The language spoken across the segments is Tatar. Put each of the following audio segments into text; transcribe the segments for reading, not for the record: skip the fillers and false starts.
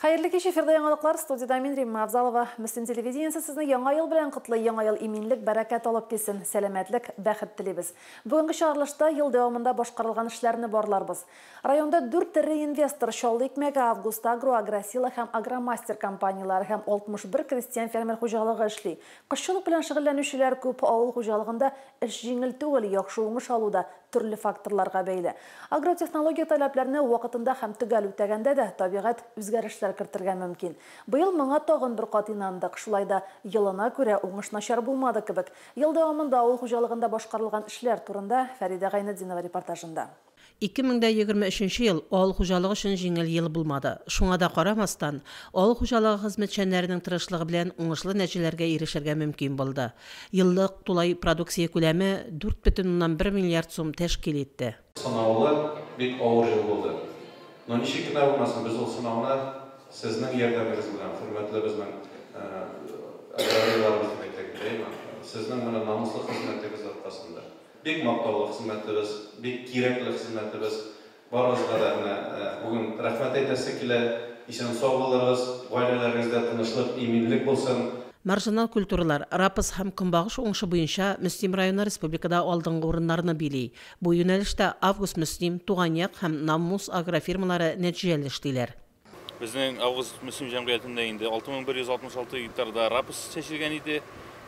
Хәерле кич, эфирда яңалыклар, студияда мин, Римма Авзалова. Мөслим телевидениесе сезне Яңа ел белән котлый. Яңа ел иминлек, бәрәкәт алып килсен, сәламәтлек, бәхет телибез. Бүгенге чыгарылышта ел дәвамында башкарылган эшләрне барларбыз. Районда 4 эре инвестор Чаллы икмәге, Август Агро, Агросила һәм Агромастер компанияләре һәм 61 крестьян-фермер хуҗалыгы эшли. Кошчылык белән шөгыльләнүчеләр күп, авыл хуҗалыгында эш җиңел түгел, яхшы уңыш алу да төрле факторларга бәйле. Агротехнология таләпләрне вакытында һәм төгәл үтәгәндә дә табигать үзгәрешләр кертергә мөмкин. Быел моңа тагын бер кат инандык. Шулай да елына күрә уңыш начар булмады кебек. Ел дәвамында авыл хуҗалыгында башкарылган эшләр турында Фәридә Гайнетдинова репортажында. 2023 ел авыл хуҗалыгы өчен җиңел ел булмады. Шуңа да карамастан, авыл хуҗалыгы хезмәтчәннәренең тырышлыгы белән уңышлы нәтиҗәләргә ирешергә мөмкин булды. Еллык тулай продукция күләме 4,1 миллиард сум тәшкил итте. Сынаулы бик авыр ел булды. Но ничек кенә булмасын, без ул сынауны сезнең ярдәмегез белән, хөрмәтле безнең аграрийларыбыз дип әйтәк, әйеме? Сезнең менә намуслы хезмәтегез аркасында. Бик мактаулы хезмәтебез, бик кирәкле хезмәтебез. Барыгызга да менә бүген рәхмәт әйтәсе килә. Исән сау булыгыз, гаиләләрегездә тынычлык, иминлек булсын. Маржинал культуралар, рапс һәм көнбагыш уңышы буенча Мөслим районы республикада алдынгы урыннарны били. Бу юнәлештә Август Мөслим, Туган як һәм Намус агрофирмалары нәтиҗәле эшлиләр. Безнең Август Мөслим җәмгыятендә инде 6166 гектарда рапс чәчелгән иде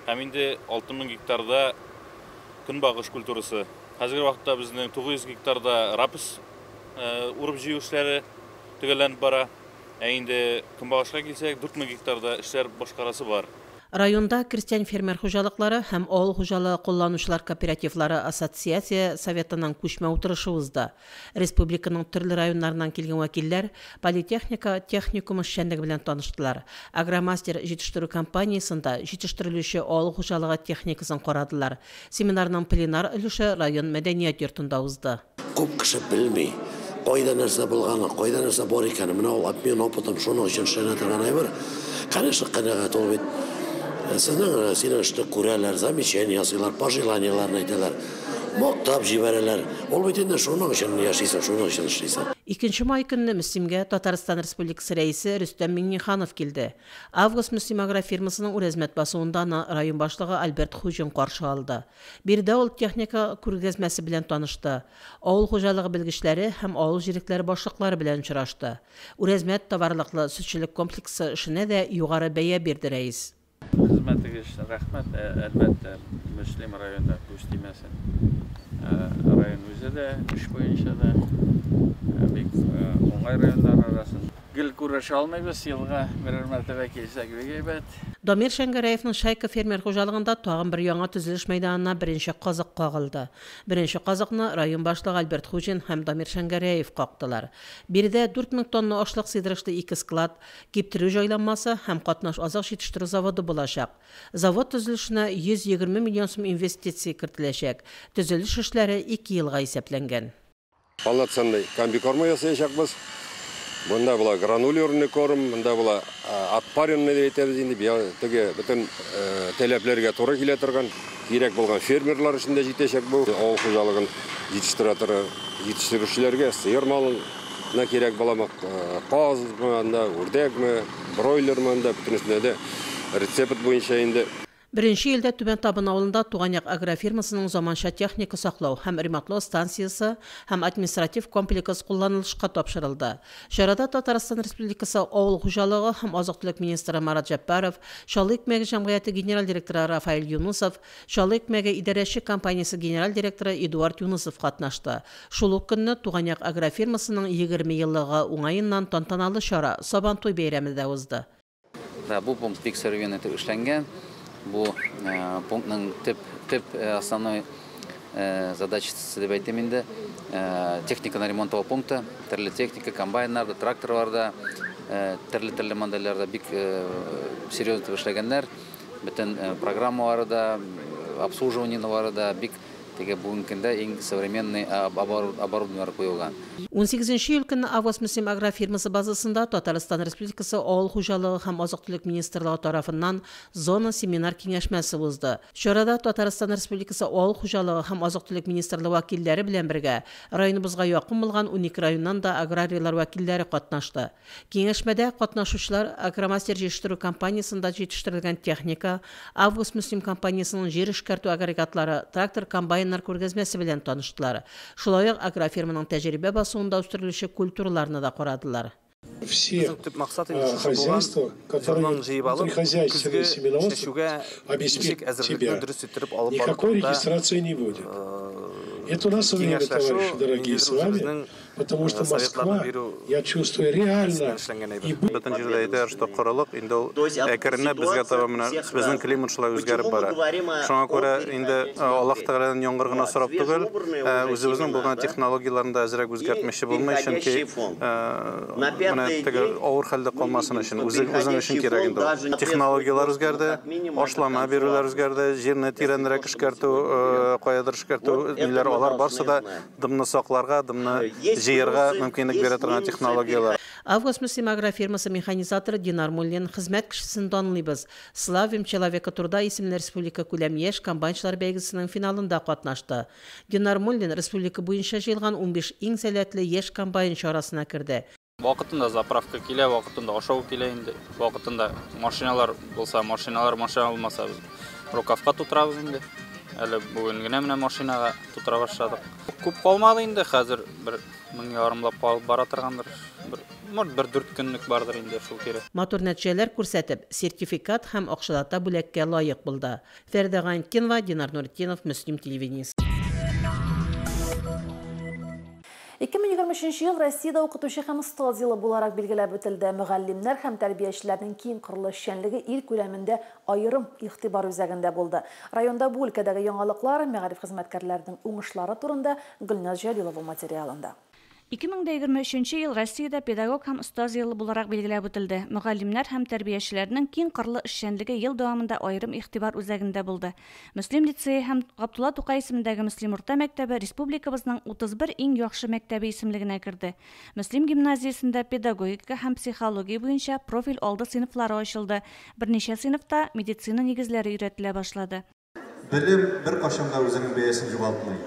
һәм инде 6000 гектарда көнбагыш культурасы. Хәзерге вакытта безнең 900 гектарда рапс урып җыю эшләре төгәлләнеп бара. Ә инде көнбагышка килсәк, 4000 гектарда эшләр башкарасы бар. Районда крестьян фермер хуҗалыклары һәм авыл хуҗалыгы кулланучылар кооперативлары ассоциация советының күчмә утырышы узды. Республиканың төрле районнарыннан килгән вәкилләр политехника техникум эшчәнлеге белән таныштылар. Агромастер җитештерү компаниясендә җитештерелүче авыл хуҗалыгы техникасын карадылар. Семинарның пленар өлеше район мәдәният йортында узды. Күп кеше белми, кайда нәрсә булганы, кайда нәрсә бар икәне. Менә ул обмен опытом шуның өчен эшләнә торган әйбер. Конечно, канәгать ул бит. Сезнең синең эшне күрәләр, замечание ясыйлар, пожеланияләрен әйтәләр, мактап җибәрәләр. Ул бит инде шуның өчен яшисең, шуның өчен эшлисең. 2 май көнне Мөслимгә Татарстан Республикасы рәисе Рөстәм Миңнеханов килде. Август Мөслим агрофирмасының Үрәзмәт басуында аны район башлыгы Альберт Хуҗин каршы алды. Биредә ул техника күргәзмәсе белән танышты. Авыл хуҗалыгы белгечләре һәм авыл җирлекләре башлыклары белән очрашты. Үрәзмәт товарлыклы сөтчелек комплексы эшенә дә югары бәя бирде рәис. Хезмәтегез өчен рәхмәт. Әлбәттә, Мөслим районында күз тимәсен. Район үзе дә, эш буенча да бик уңай районнар арасында. Гел күрешә алмыйбыз, елга берәр мәртәбә килсәк бик әйбәт. Дамир Шәңгәрәевның Шайка фермер хуҗалыгында тагын бер яңа төзелеш мәйданына беренче казык кагылды. Беренче казыкны район башлыгы Альберт Хуҗин һәм Дамир Шәңгәрәев кактылар. Биредә 4000 тонна ашлык сыйдырышлы 2 склад, киптерү җайланмасы һәм катнаш азык җитештерү заводы булачак. Завод төзелешенә 120 миллион сум инвестиция кертеләчәк. Төзелеш эшләре 2 елга исәпләнгән. Полноценный комбикорма ясаячакбыз. Бында була гранулированный корм, бында була отпаренный дип әйтәбез инде, теге бөтен таләпләргә туры килә торган, кирәк булган фермерлар өчен дә җитәчәк бу. Авыл хуҗалыгын җитештерә торган җитештерүчеләргә сыер малына кирәк буламы, казмы, анда үрдәкме, бройлермы, анда бөтенесенә дә рецепт буенча инде. Беренче елда Түбән Табын авылында Туган як агрофирмасының заманча техника саклау һәм ремонтлау станциясе һәм административ комплекс кулланылышка тапшырылды. Чарада Татарстан Республикасы авыл хуҗалыгы һәм азык-төлек министры Марат Җәббаров, Чаллы икмәге җәмгыяте генераль директоры Рафаэль Юнусов, Чаллы икмәге идарәче компаниясе генераль директоры Эдуард Юнусов катнашты. Шул ук көнне Туган як агрофирмасының 20 еллыгы уңаеннан тантаналы чара Сабантуй бәйрәме дә узды. Да, бу пункт бик современный итеп эшләнгән. Бу пунктның төп основной задачасы дип әйтәм инде, техниканы ремонтлау пункты, төрле техника, комбайннарда, тракторларда, төрле-төрле модельләрдә бик серьезно итеп эшләгәннәр. Бөтен программалары да, обслуживаниелары да бик Теге бүгенге көндә иң современный оборудование куелган. 18 июль көнне Август Мөслим агрофирмасы базасында Татарстан Республикасы Авыл хуҗалыгы һәм азык-төлек министрлыгы тарафыннан зона семинар киңәшмәсе узды. Чарада Татарстан Республикасы Авыл хуҗалыгы һәм азык-төлек министрлыгы вәкилләре белән бергә районыбызга якын булган 12 районнан да аграрийлар вәкилләре катнашты. Киңәшмәдә катнашучылар Агромастер җитештерү компаниясендә җитештерелгән техника, Август Мөслим компаниясының җир эшкәртү агрегатлары, трактор, комбайннар күргәзмәсе белән таныштылар. Шулай ук агрофирманың тәҗрибә басуында үстерелүче культураларны да карадылар. Все хозяйства, которые внутрихозяйственное семеноводство обеспечат себя, никакой регистрации не будет. Это у нас время, товарищи дорогие, с вами, потому что Москва, я чувствую, реально... Бөтен җирдә әйтәләр, что корылык, инде ул әкренләп безгә таба менә безнең климат шулай үзгәреп бара. Шуңа күрә инде Аллаһ Тәгаләдән яңгыр гына сорап түгел, үзебезнең булган технологияләрне дә әзрәк үзгәртмәкче булмый, чөнки менә теге авыр хәлдә калмасын өчен, үзең өчен кирәк инде ул. Технологияләр үзгәрде, ашлама бирүләр үзгәрде, җирне тирәнрәк эшкәртү, каядыр эшкәртү, ниләр, алар барсы да дымны сакларга, дымны җыярга мөмкинлек бирә торган технологияләр. Август Мөслим агрофирмасы механизаторы Динар Муллин хезмәт кешесен данлыйбыз. Славим человека труда исемле республика күләм яшь комбайнчылар бәйгесенең финалында катнашты. Динар Муллин республика буенча җыелган 15 иң сәләтле яшь комбайнчы арасына керде. Вакытында заправка килә, вакытында ашау килә инде. Вакытында машиналар булса, машиналар, машина булмаса, без рукавка тутырабыз инде. Әле бүген генә менә машинага тутыра башладык. Күп калмады инде, хәзер бер 1500 калып бара торгандыр. Бер 4 көнлек бардыр инде шул кире. Матур нәтиҗәләр күрсәтеп, сертификат һәм акчалата бүләккә лаек булды. Фәридә Гаянкинова, Динар Нуретдинов, Мөслим телевидениесе. 2023 ел Россиядә укытучы һәм остаз елы буларак билгеләп үтелде. Мөгаллимнәр һәм тәрбиячеләрнең киң кырлы эшчәнлеге ил күләмендә аерым игътибар үзәгендә булды. Районда бу өлкәдәге яңалыклар, мәгариф хезмәткәрләренең уңышлары турында Гөлназ Җәлилова материалында. 2023 ел Россиядә педагог һәм остаз елы буларак билгеләп үтелде. Мөгаллимнәр һәм тәрбиячеләрнең киң кырлы эшчәнлеге ел дәвамында аерым игътибар үзәгендә булды. Мөслим лицее һәм Габдулла Тукай исемендәге Мөслим урта мәктәбе республикабызның 31 иң яхшы мәктәбе исемлегенә керде. Мөслим гимназиясендә педагогика һәм психология буенча профиль алды сыйныфлары ачылды. Берничә сыйныфта медицина нигезләре өйрәтелә башлады. Белем беркайчан да үзенең бәясен югалтмый.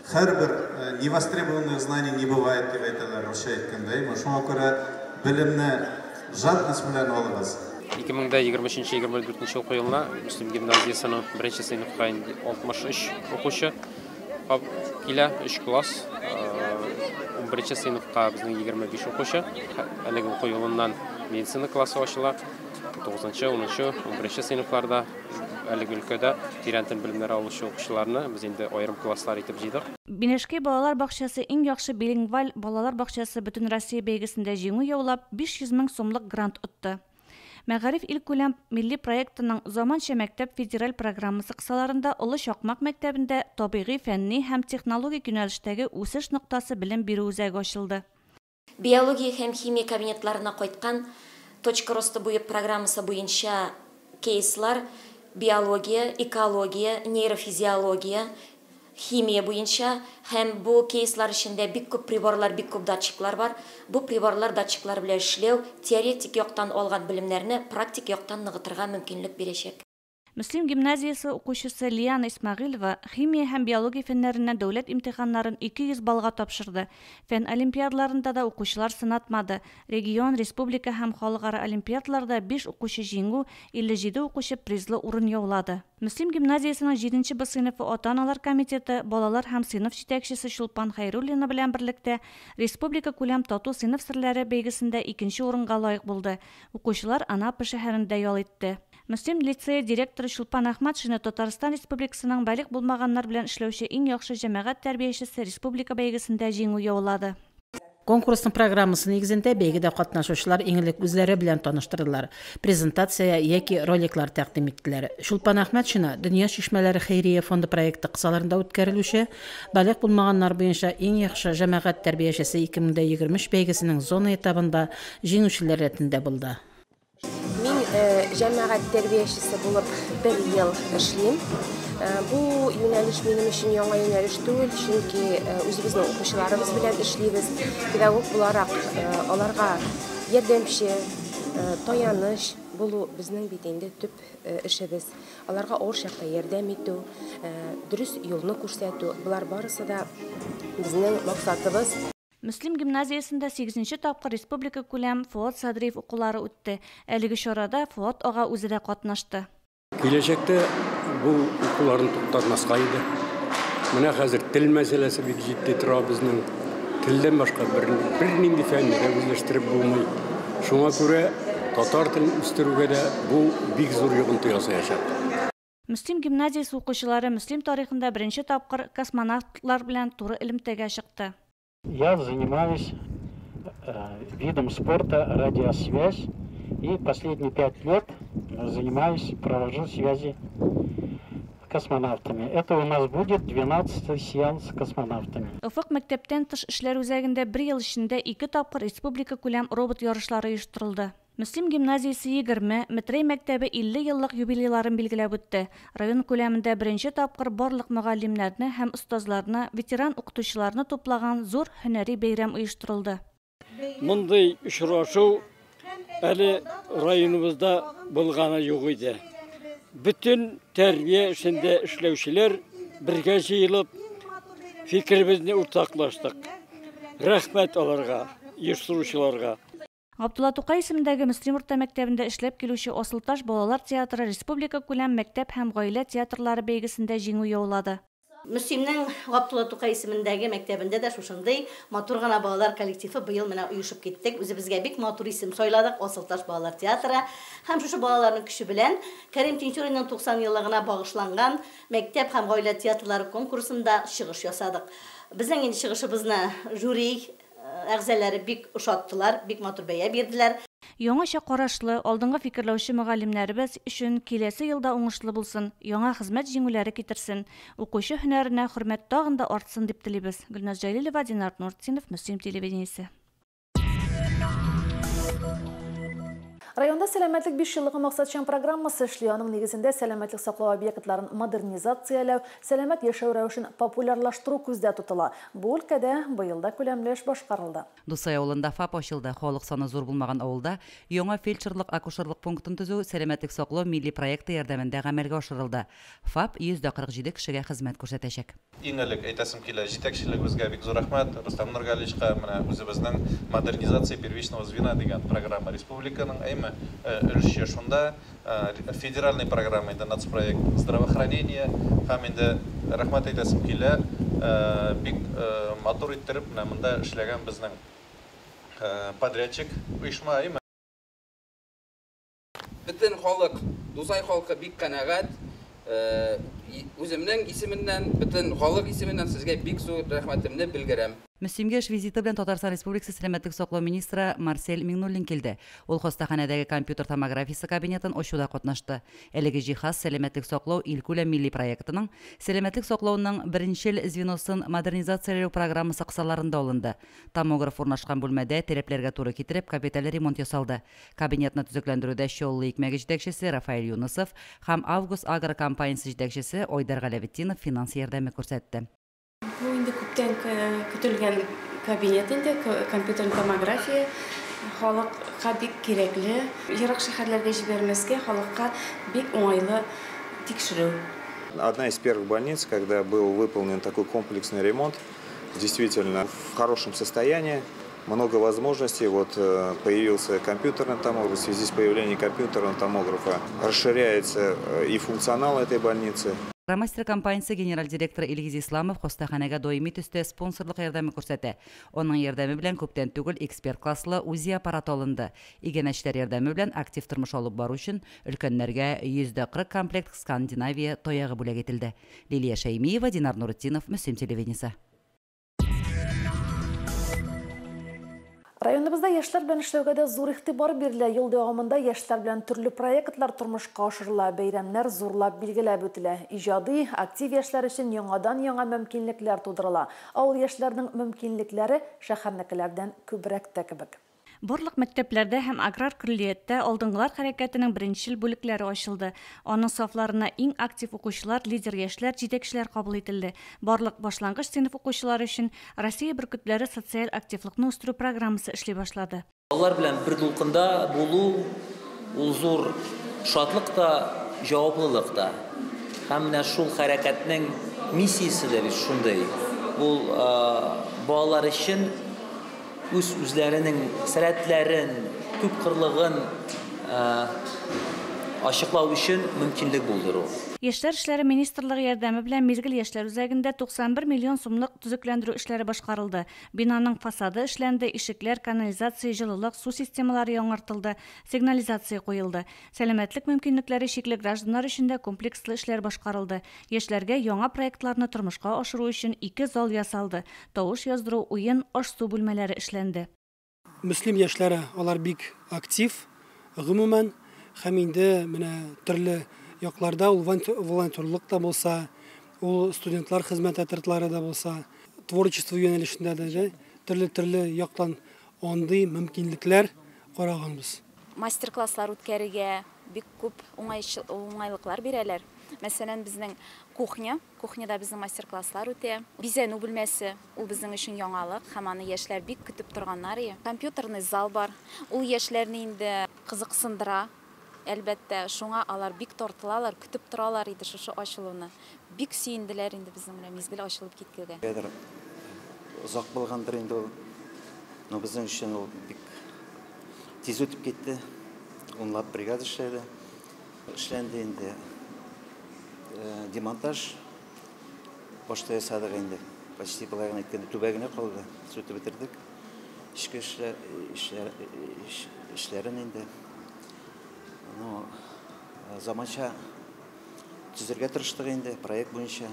Һәрбер невостребованных знаний не бывает, дип әйтәләр русча әйткәндә. Шуңа күрә белемне жадность белән алыгыз. 2023-2024 уку елына Мөслим гимназиясенең беренче сыйныфка инде 63 укучы килә, 3 класс. 11 сыйныфка безнең 25 укучы. Әлеге уку елыннан медицина классы ачыла. 9, 10, 11 сыйныфларда әлеге өлкәдә тирән белемнәр алучы укучыларны без инде аерым класслар итеп җыйдык. Бинешкәй балалар бакчасы иң яхшы билингваль балалар бакчасы бөтен Россия бәйгесендә җиңү яулап 500 мең сумлык грант отты. Мәгариф илкүләм милли проектының Заманча мәктәп федераль программасы кысаларында Олы Чакмак мәктәбендә табигый, фәнни һәм технологик юнәлештәге үсеш ноктасы белем бирү үзәге ачылды. Биология һәм химия кабинетларына кайткан Точка роста буе программасы буенча кейслар биология, экология, нейрофизиология, химия буенча һәм бу кейслар эчендә бик күп приборлар, бик күп датчиклар бар. Бу приборлар, датчиклар белән эшләү теоретик яктан алган белемнәрне практик яктан ныгытырга мөмкинлек бирәчәк. Мөслим гимназиясе укучысы Лиана Исмәгыйлова химия һәм биология фәннәреннән дәүләт имтиханнарын 200 баллга тапшырды. Фән олимпиадаларында да укучылар сынатмады. Регион, республика һәм халыкара олимпиадаларда 5 укучы җиңү, 57 укучы призлы урын яулады. Мөслим гимназиясенең 7 Б сыйныфы ата-аналар комитеты, балалар һәм сыйныф җитәкчесе Чулпан Хәйруллина белән берлектә республика күләм тату сыйныф серләре бәйгесендә 2-нче урынга лаек булды. Укучылар Анапа шәһәрендә ял итте. Мөслим лицее директоры Чулпан Әхмәтшина Татарстан Республикасының балигъ булмаганнар белән эшләүче иң яхшы җәмәгать тәрбиячесе республика бәйгесендә җиңү яулады. Конкурсның программасы нигезендә бәйгедә катнашучылар иң элек үзләре белән таныштырдылар, презентация яки роликлар тәкъдим иттеләр. Чулпан Әхмәтшина Дөнья чишмәләре хәйрия фонды проекты кысаларында үткәрелүче балигъ булмаганнар буенча иң яхшы җәмәгать тәрбиячесе 2023 бәйгесенең зона этабында җиңүчеләр рәтендә булды. Мин җәмәгать тәрбиячесе булып бер ел эшлим. Бу юнәлеш минем өчен яңа юнәлеш түгел, чөнки үзебезнең укучыларыбыз белән эшлибез. Педагог буларак аларга ярдәмче, таяныч булу безнең бит инде төп эшебез. Аларга авыр чакта ярдәм итү, дөрес юлны күрсәтү, болар барысы да безнең максатыбыз. Мөслим гимназиясендә 8нче тапкыр республика күләм Фоат Садриев укулары үтте. Әлеге чарада Фоат ага үзе дә катнашты. Киләчәктә бу укуларны туктатмаска иде. Менә хәзер тел мәсьәләсе бик җитди тора безнең. Телдән башка бернинди фәнне дә үзләштереп булмый. Шуңа күрә татар телен үстерүгә дә бу бик зур йогынты ясаячак. Мөслим гимназиясе укучылары Мөслим тарихында беренче тапкыр космонавтлар белән туры элемтәгә чыкты. Я занимаюсь видом спорта радиосвязь и последние 5 лет занимаюсь, провожу связи с космонавтами. Это у нас будет 12-й сеанс с космонавтами. Офык мәктәптән тыш эшләр үзәгендә бер ел эчендә 2 тапкыр республика күләм робот ярышлары оештырылды. Мөслим гимназиясе 20, Метрәй мәктәбе 50 еллык юбилейларын билгеләп үтте. Район күләмендә беренче тапкыр барлык мөгаллимнәрне һәм остазларны, ветеран укытучыларны туплаган зур һөнәри бәйрәм оештырылды. Мондый очрашу әле районыбызда булганы юк иде. Бөтен тәрбия эшендә эшләүчеләр бергә җыелып, фикеребезне уртаклаштык. Рәхмәт аларга, оештыручыларга. Габдулла Тукай исемендәге Мөслим урта мәктәбендә эшләп килүче Асылташ балалар театры республика күләм мәктәп һәм гаилә театрлары бәйгесендә җиңү яулады. Мөслимнең Габдулла Тукай исемендәге мәктәбендә дә шушындый матур гына балалар коллективы быел менә оешып киттек. Үзебезгә бик матур исем сайладык, Асылташ балалар театры. Һәм шушы балаларның көче белән Кәрим Тинчуринның 90 еллыгына багышланган мәктәп һәм гаилә театрлары конкурсында чыгыш ясадык. Безнең инде чыгышыбызны жюри әгъзалары бик ошаттылар, бик матур бәя бирделәр. Яңача карашлы, алдынгы фикерләүче мөгаллимнәребез өчен киләсе елда уңышлы булсын, яңа хезмәт җиңүләре китерсен, укучы һөнәренә хөрмәт тагын да артсын дип телибез. Гөлназ Җәлилова, Динар Нуртдинов, Мөслим телевидениесе. Районда сәламәтлек 5 еллыгы максатчан программасы эшли. Аның нигезендә сәламәтлек саклау объектларын модернизацияләү, сәламәт яшәү рәвешен популярлаштыру күздә тотыла. Бу өлкәдә быел да күләмле эш башкарылды. Дусай авылында ФАП ачылды. Халык саны зур булмаган авылда яңа фельдшерлык-акушерлык пунктын төзү сәламәтлек саклау милли проекты ярдәмендә гамәлгә ашырылды. ФАП 147 кешегә хезмәт күрсәтәчәк. Иң элек әйтәсем килә, җитәкчелегебезгә бик зур рәхмәт. Рөстәм Нургалиевичка менә үзебезнең модернизация первичного звена дигән программа республиканың әйме өлеше шунда, федеральный программа инде нацпроект здравоохранение һәм инде рәхмәт әйтәсем килә, бик матур иттереп менә монда эшләгән безнең подрядчик оешма әйме. Бөтен халык, Дусай халкы бик канәгать. Үземнең исеменнән, бөтен халык исеменнән сезгә бик зур рәхмәтемне белдерәм. Мөслимгә эш визиты белән Татарстан Республикасы сәламәтлек саклау министры Марсель Миңнуллин килде. Ул хастаханәдәге компьютер томографиясе кабинетын ачуда катнашты. Әлеге җиһаз сәламәтлек саклау илкүләм милли проектының сәламәтлек саклауның беренчел звеносын модернизацияләү программасы кысаларында алынды. Томограф урнашкан бүлмәдә таләпләргә туры китереп капиталь ремонт ясалды. Кабинетны төзекләндерүдә Чаллы икмәге җитәкчесе Рафаэль Юнысов һәм Август Агро компаниясе җитәкчесе Айдар Галәветдинов финанс ярдәме күрсәтте. Бу инде күптән көтелгән кабинет инде, компьютер томография халыкка бик кирәкле. Ерак шәһәрләргә җибәрмәскә, халыкка бик уңайлы тикшерү. Одна из первых больниц, когда был выполнен такой комплексный ремонт, действительно в хорошем состоянии, много возможностей. Вот появился компьютерный томограф, в связи с появлением компьютерного томографа расширяется и функционал этой больницы. Ромастер компаниясе генераль директоры Илгиз Исламов хастаханәгә даими төстә спонсорлык ярдәме күрсәтә. Аның ярдәме белән күптән түгел эксперт класслы УЗИ аппараты алынды. Иганәчеләр ярдәме белән актив тормыш алып бару өчен өлкәннәргә 140 комплект Скандинавия таягы бүләк ителде. Лилия Шәймиева, Динар Нуртдинов, Мөслим телевидениесе. Районыбызда яшьләр белән эшләүгә дә зур игътибар бирелә. Ел дәвамында яшьләр белән төрле проектлар тормышка ашырыла, бәйрәмнәр зурлап билгеләп үтелә. Иҗади, актив яшьләр өчен яңадан-яңа мөмкинлекләр тудырыла. Авыл яшьләренең мөмкинлекләре шәһәрнекеләрдән күбрәк тә кебек. Барлык мәктәпләрдә һәм аграр көллияттә Алдынгылар хәрәкәтенең беренчел бүлекләре ачылды. Аның сафларына иң актив укучылар, лидер яшьләр, җитәкчеләр кабул ителде. Барлык башлангыч сыйныф укучылары өчен Россия бөркетләре социаль активлыкны үстерү программасы эшли башлады. Алар белән бер дулкында булу ул зур шатлык та, җаваплылык та. Һәм менә шул хәрәкәтнең миссиясе дә бит шундый. Ул балалар өчен үз үзләренең сәләтләрен, күпкырлыгын ачыклау өчен мөмкинлек булдыру. Яшьләр эшләре министрлыгы ярдәме белән Мизгел яшьләр үзәгендә 91 миллион сумлык төзекләндерү эшләре башкарылды. Бинаның фасады эшләнде, ишекләр, канализация, җылылык, су системалары яңартылды, сигнализация куелды. Сәламәтлек мөмкинлекләре чикле гражданнар өчен дә комплекслы эшләр башкарылды. Яшьләргә яңа проектларны тормышка ашыру өчен 2 зал ясалды. Тавыш яздыру, уен, аш-су бүлмәләре эшләнде. Мөслим яшьләре алар бик актив, гомумән, һәм инде менә төрле якларда ул волонтерлык та булса, ул студентлар хезмәт отрядлары да булса, творчество юнәлешендә дә төрле-төрле яктан андый мөмкинлекләр караганбыз. Мастер-класслар үткәрергә бик күп уңайлыклар бирәләр. Мәсәлән, безнең кухня, кухняда безнең мастер-класслар үтә. Бизәнү бүлмәсе, ул безнең өчен яңалык һәм аны яшьләр бик көтеп торганнар. Компьютерный зал бар. Ул яшьләрне инде кызыксындыра. Әлбәттә, шуңа алар бик тартылалар, көтеп торалар иде шушы ачылуны. Бик сөенделәр инде безнең белән мизгел ачылып киткәндә. Хәзер озак булгандыр инде ул. Но безнең өчен ул бик тиз үтеп китте. Унлап бригада эшләде. Эшләнде инде демонтаж башта ясадык инде. Почти былай гына әйткәндә түбә генә калды. Сүтеп бетердек. Эчке эшләрен инде. Ну, заманча төзергә тырыштык инде проект буенча.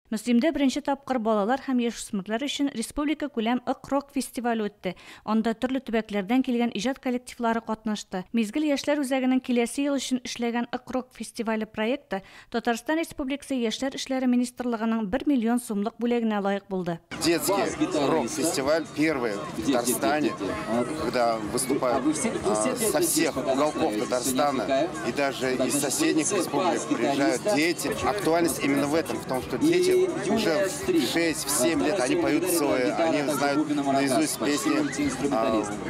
Мөслимдә беренче тапкыр балалар һәм яшүсмерләр өчен республика күләм Ык-рок фестивале үтте. Анда төрле төбәкләрдән килгән иҗат коллективлары катнашты. Мизгел яшьләр үзәгенең киләсе ел өчен эшләгән Ык-рок фестивале проекты Татарстан Республикасы Яшьләр эшләре министрлыгының 1 миллион сумлык бүләгенә лаек булды. Детский рок-фестиваль первый в Татарстане, когда выступают со всех уголков Татарстана и даже из соседних республик приезжают дети. Актуальность именно в этом, в том, что дети уже в 6-7 лет они поют Цоя, они знают наизусть песни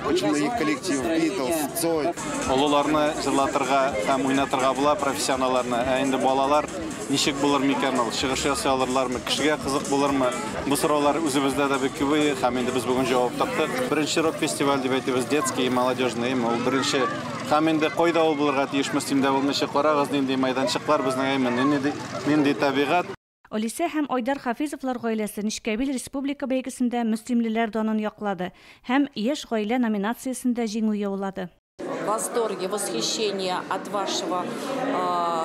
очень многих коллективов, Битлз, Цой. Олыларны җырлатырга һәм уйнатырга була, профессионалларны. Ә инде балалар ничек булыр микән ул, чыгыш ясый алырлармы, кешегә кызык булырмы? Бу сораулар үзебездә дә бик күп, һәм инде без бүген җавап таптык. Беренче рок-фестиваль дип әйтәбез, детский и молодежный, ул беренче. Һәм инде кайда ул булырга тиеш, Мөслимдә булмыйча, карагыз, нинди майданчыклар безнең, әйме, нинди табигать. Алисә һәм Айдар Хафизовлар гаиләсе Нечкәбил республика бәйгесендә мөслимлеләр данын яклады һәм яшь гаилә номинациясендә җиңү яулады. В восторге, восхищение от вашего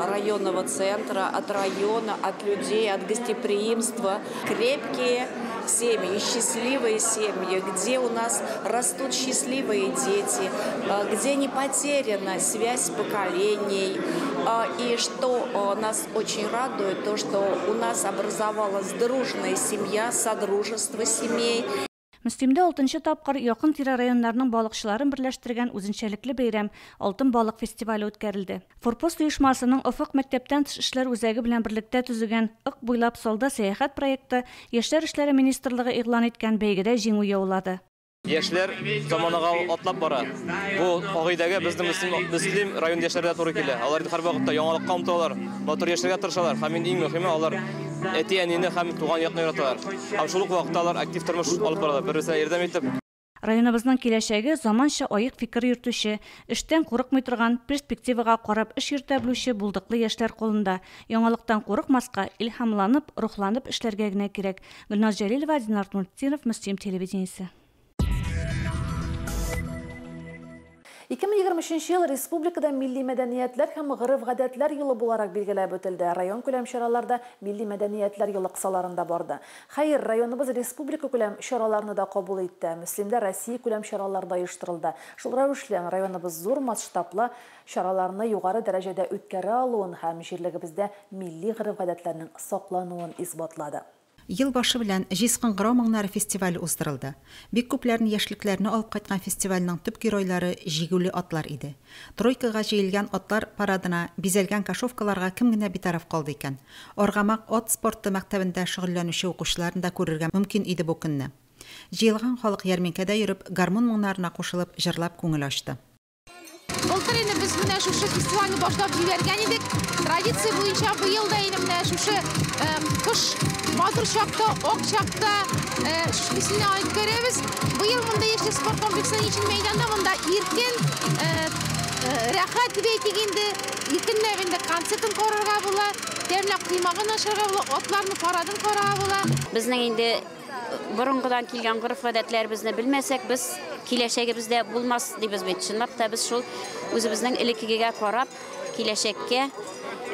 районного центра, от района, от людей, от гостеприимства. Крепкие семьи, счастливые семьи, где у нас растут счастливые дети, где не потеряна связь поколений. И что нас очень радует, то, что у нас образовалась дружная семья, содружество семей. Мөслимдә 6нчы тапкыр якын тирә районнарның балыкчыларын берләштергән үзенчәлекле бәйрәм Алтын балык фестивале үткәрелде. Форпост оешмасының Офык мәктәптән тыш эшләр үзәге белән берлектә төзегән Ык буйлап салда сәяхәт проекты Яшьләр эшләре министрлыгы игълан иткән бәйгедә җиңү яулады. Яшьләр заманага атлап бара. Бу кагыйдәгә безнең Мөслим район яшьләре дә туры килә. Алар һәр вакытта яңалыкка омтылалар, матур яшәргә тырышалар. Һәм инде иң мөһиме, алар әти-әнине һәм туган якны яраталар. Һәм шул ук вакытта алар актив тормыш алып баралар, бер-берсенә ярдәм итеп. Районыбызның киләчәге заманча аек фикер йөртүче, эштән курыкмый торган, перспективага карап эш йөртә белүче булдыклы яшьләр кулында. Яңалыктан курыкмаска, илһамланып, рухланып эшләргә генә кирәк. Гөлназ Җәлилова, Динар Нуртдинов, Мөслим телевидениесе. 2023 ел республикада милли мәдәниятләр һәм гореф-гадәтләр елы буларак билгеләп үтелде. Район күләм чараларда милли мәдәниятләр елы кысаларында барды. Хәер, районыбыз республика күләм чараларны да кабул итте. Мөслимдә Россия күләм чаралар да оештырылды. Шул рәвешле районыбыз зур масштаблы чараларны югары дәрәҗәдә үткәрә алуын һәм җирлегебездә милли гореф-гадәтләрнең саклануын исбатлады. Ел башы белән Җиз кыңгырау моңнары фестивале уздырылды. Бик күпләрне яшьлекләренә алып кайткан фестивальнең төп геройлары җигүле атлар иде. Тройкага җыелган атлар парадына, бизәлгән кошовкаларга кем генә битараф калды икән? Аргамак ат спорты мәктәбендә шөгыльләнүче укучыларны да күрергә мөмкин иде бу көнне. Җыелган халык ярминкәдә йөреп, гармун моңнарына кушылып, җырлап күңел ачты. Былтыр инде без менә шушы фестивальне башлап җибәргән идек. Традиция буенча быел да инде менә шушы кыш матур чакта, ак чакта шушы фестивальне үткәрәбез. Быел монда яшьлек спорт комплексының өчен мәйданда монда иркен, рәхәт дип әйтик инде, иркенләп инде концертын карарга була, тәмләп коймагын ашарга була, атларны парадын карарга була. Безнең инде борынгыдан килгән гореф-гадәтләребезне белмәсәк, без киләчәгебездә булмас дибез бит. Чынлап та без шул үзебезнең элеккегә карап, киләчәккә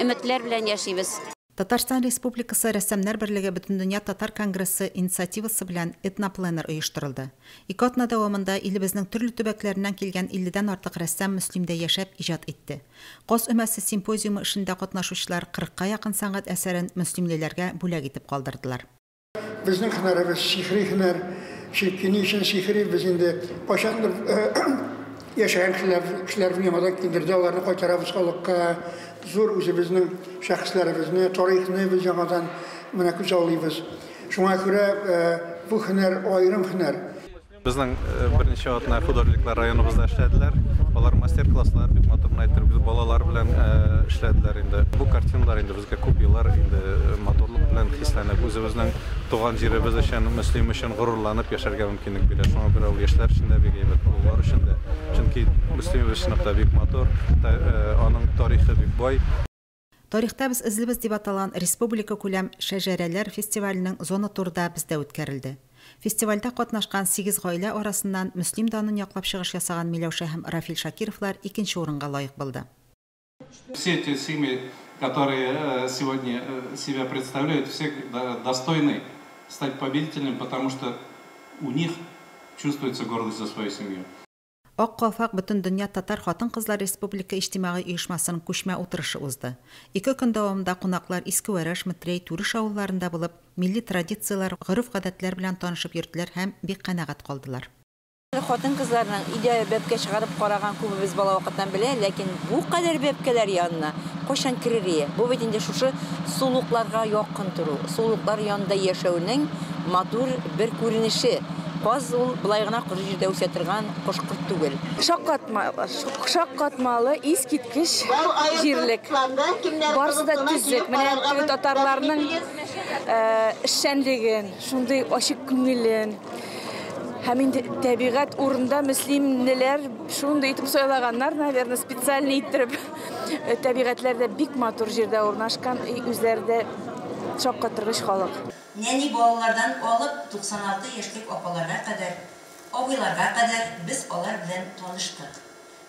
өметләр белән яшибез. Татарстан Республикасы Рәссамнар берлеге Бөтендөнья татар конгрессы инициативасы белән этнопленэр оештырылды. Ике атна дәвамында илебезнең төрле төбәкләреннән килгән 50дән артык рәссам Мөслимдә яшәп иҗат итте. Каз өмәсе симпозиумы эшендә катнашучылар 40ка якын сәнгать әсәрен мөслимлеләргә бүләк итеп калдырдылар. Безнең һөнәребез сихри һөнәр. Чөнки ни өчен сихри? Без инде кайчандыр яшәгән кешеләрне яңадан килдерде, аларны кайтарабыз халыкка. Зур үзебезнең шәхесләребезне, тарихны без яңадан менә күзаллыйбыз. Шуңа күрә бу һөнәр аерым һөнәр. Безнең берничә атна художниклар районыбызда эшләделәр. Алар мастер-класслар бик матур гына иттереп балалар белән эшләделәр инде. Бу картиналар инде безгә күп еллар инде матурлык белән хисләнеп, үзебезнең туган җиребез өчен, Мөслим өчен горурланып яшәргә мөмкинлек бирә. Шуңа күрә ул яшьләр өчен дә бик әйбәт, олылар өчен дә. Чөнки Мөслимебез чынлап та бик матур, аның тарихы бик бай. Тарихта без эзлибез дип аталган республика күләм шәҗәрәләр фестиваленең зона туры да бездә үткәрелде. Фестивальдә катнашкан 8 гаилә арасыннан Мөслим данын яклап чыгыш ясаган Миләүшә һәм Рафил Шакировлар икенче урынга лаек булды. Все эти семьи, которые сегодня себя представляют, все достойны стать победителями, потому что у них чувствуется гордость за свою семью. Ак калфак Бөтендөнья татар хатын-кызлар республика иҗтимагый оешмасының күчмә утырышы узды. Ике көн дәвамында кунаклар Иске Вәрәш, Митрей, Түреш авылларында булып, милли традицияләр, гореф-гадәтләр белән танышып йөрделәр һәм бик канәгать калдылар. Хатын-кызларның өйдә бәбкә чыгарып караган күбебез бала вакыттан белә, ләкин бу кадәр бәбкәләр янына кайчан керер? Бу бит инде шушы сулыкларга якын тору, сулыклар янында яшәүнең матур бер күренеше. Каз ул былай гына коры җирдә үсә торган кош-корт түгел. Шаккатмалы, искиткеч җирлек. Барысы да төзек. Менә теге татарларның эшчәнлеген, шундый ачык күңелен. Һәм инде табигать урында мөслимлеләр шундый итеп сайлаганнар, наверное, специально иттереп. Табигатьләр дә бик матур җирдә урнашкан, үзләре дә шаккатыргыч халык. Нәни балалардан алып 96 яшьлек апаларга кадәр, абыйларга кадәр без алар белән таныштык.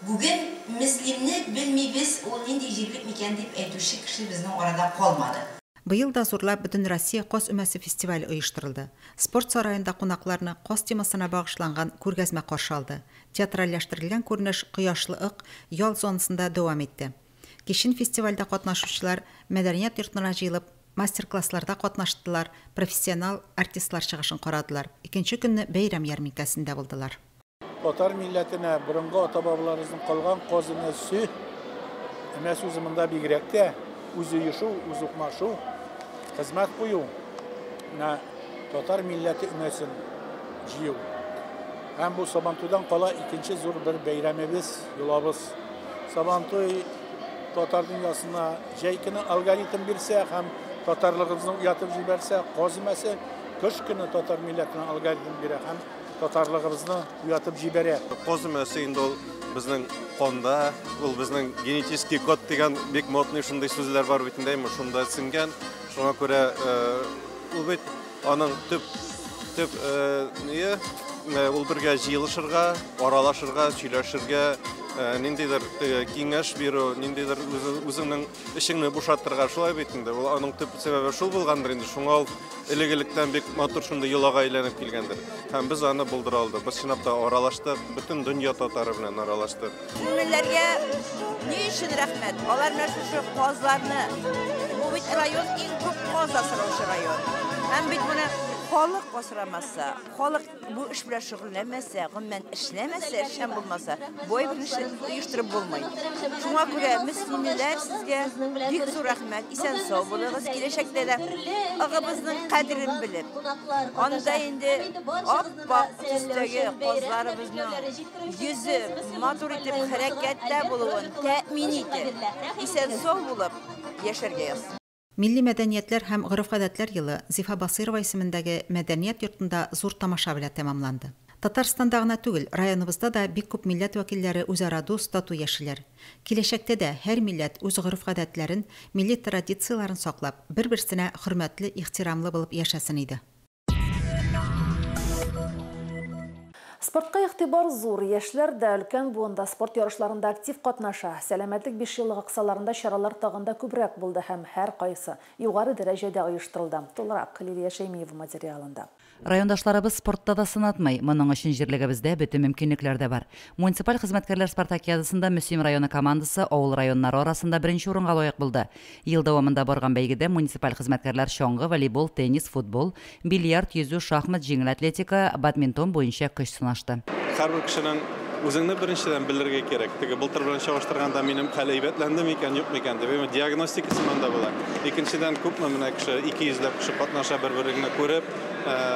Бүген Мөслимне белмибез, ул нинди җирлек микән дип әйтүче кеше безнең арада калмады. Быел да зурлап Бөтен Россия каз өмәсе фестивале оештырылды. Спорт сараенда кунакларны каз темасына багышланган күргәзмә каршы алды. Театральләштерелгән күренеш Кояшлы Ык ял зонасында дәвам итте. Кичен фестивальдә катнашучылар мәдәният йортына җыелып, мастер-классларда катнаштылар, профессионал артистлар чыгышын карадылар. Икенче көнне бәйрәм ярминкәсендә булдылар. Татар милләтенә борынгы ата-бабаларыбызның калган каз өмәсе, өмә сүзе монда бигрәк тә үз оешу, үз укмашу, хезмәт кую, менә татар милләте өмәсен җыю. Һәм бу Сабантуйдан кала икенче зур бер бәйрәмебез, йолабыз. Сабантуй татар дөньясына җәй көне алгоритм бирсә һәм татарлыгыбызны уятып җибәрсә, каз өмәсе кыш көне татар милләтенә алгоритм бирә һәм татарлыгыбызны уятып җибәрә. Каз өмәсе инде ул безнең канда, ул безнең генетический код дигән бик модный шундый сүзләр бар бит инде, шунда сеңгән. Шуңа күрә ул бит аның төп ние, ул бергә җыелышырга, аралашырга, сөйләшергә, ниндидер киңәш бирү, ниндидер үзеңнең эшеңне бушатырга, шулай бит инде. Ул аның төп сәбәбе шул булгандыр инде. Шуңа ул элек-электән бик матур шундый йолага әйләнеп килгәндер. Һәм без аны булдыра алдык. Без чынлап та аралаштык, бөтен дөнья татары белән аралаштык. Күңелләргә ни өчен рәхмәт? Алар менә шушы казларны, бу бит район иң күп каз асраучы район. Һәм бит моны халык асрамаса, халык бу эш белән шөгыльләнмәсә, гомумән эшләмәсә, эшчән булмаса, бу әйберне оештырып булмый. Шуңа күрә мөслимлеләр, сезгә бик зур рәхмәт, исән-сау булыгыз, киләчәктә дә ыгыбызның кадерен белеп, анда инде ап-ак төстәге казларыбызның йөзе матур итеп хәрәкәттә булуын тәэмин итеп, исән-сау булып яшәргә язсын. Милли мәдәниятләр һәм гореф-гадәтләр елы Зифа Басыйрова исемендәге мәдәният йортында зур тамаша белән тәмамланды. Татарстанда гына түгел, районыбызда да бик күп милләт вәкилләре үзара дус, тату яшиләр. Киләчәктә дә һәр милләт үз гореф-гадәтләрен, милли традицияләрен саклап, бер-берсенә хөрмәтле, ихтирамлы булып яшәсен иде. Спортка игътибар зур. Яшьләр дә, өлкән буын да спорт ярышларында актив катнаша. Сәламәтлек бишьеллыгы кысаларында чаралар тагын да күбрәк булды һәм һәркайсы югары дәрәҗәдә оештырылды. Тулырак Лилия Шәймиева материалында. Райондашларыбыз спортта да сынатмый. Моның өчен җирлегебездә бөтен мөмкинлекләр дә бар. Муниципаль хезмәткәрләр спартакиадасында Мөслим районы командасы авыл районнары арасында беренче урынга лаек булды. Ел дәвамында барган бәйгедә муниципаль хезмәткәрләр чаңгы, волейбол, теннис, футбол, бильярд, йөзү, шахмат, җиңел атлетика, бадминтон буенча көч сынашты. Һәрбер кешенең үзеңне беренчедән белергә кирәк. Теге былтыр белән чагыштырганда минем хәл әйбәтләнде микән, юк микән дип. Диагностика сыман да була. Икенчедән, күпме менә кеше, 200 ләп кеше катнаша бер-береңне күреп,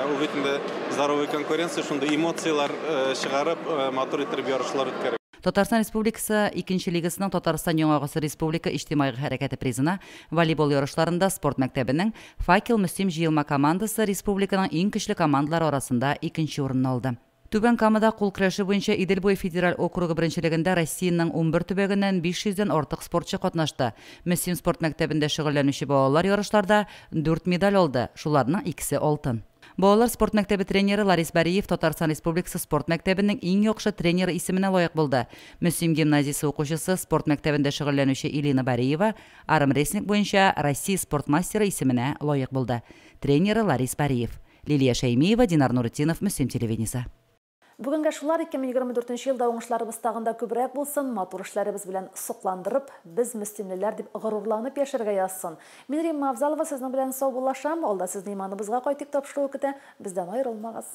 ул бит инде здоровый конкуренция, шундый эмоцияләр чыгарып, матур итеп ярышлар үткәрә. Татарстан Республикасы икенче лигасының Татарстан яңа гасыр республика иҗтимагый хәрәкәте призына волейбол ярышларында спорт мәктәбенең Факел Мөслим җыелма командасы республиканың иң көчле командалары арасында икенче урынны алды. Түбән Камада кул көрәше буенча Идел буе федераль округы беренчелегендә Россиянең 11 төбәгеннән 500дән артык спортчы катнашты. Мөслим спорт мәктәбендә шөгыльләнүче балалар ярышларда 4 медаль алды, шуларның икесе алтын. Балалар спорт мәктәбе тренеры Ларис Бариев Татарстан Республикасы спорт мәктәбенең иң яхшы тренеры исеменә лаек булды. Мөслим гимназиясе укучысы спорт мәктәбендә шөгыльләнүче Илина Бариева армрестлинг буенча Россия спорт мастеры исеменә лаек булды. Тренеры Ларис Бариев. Лилия Шәймиева, Динар Нуретдинов, Мөслим телевидениесе. Бүгенгә шулар. 2024 елда уңышларыбыз тагын да күбрәк булсын, матур эшләребез белән сокландырып, без мөслимлеләр дип горурланып яшәргә язсын. Мин Римма Авзалова сезнең белән саубуллашам, алда сезне иманыбызга кайтыйк тапшыруы көтә, бездән аерылмагыз.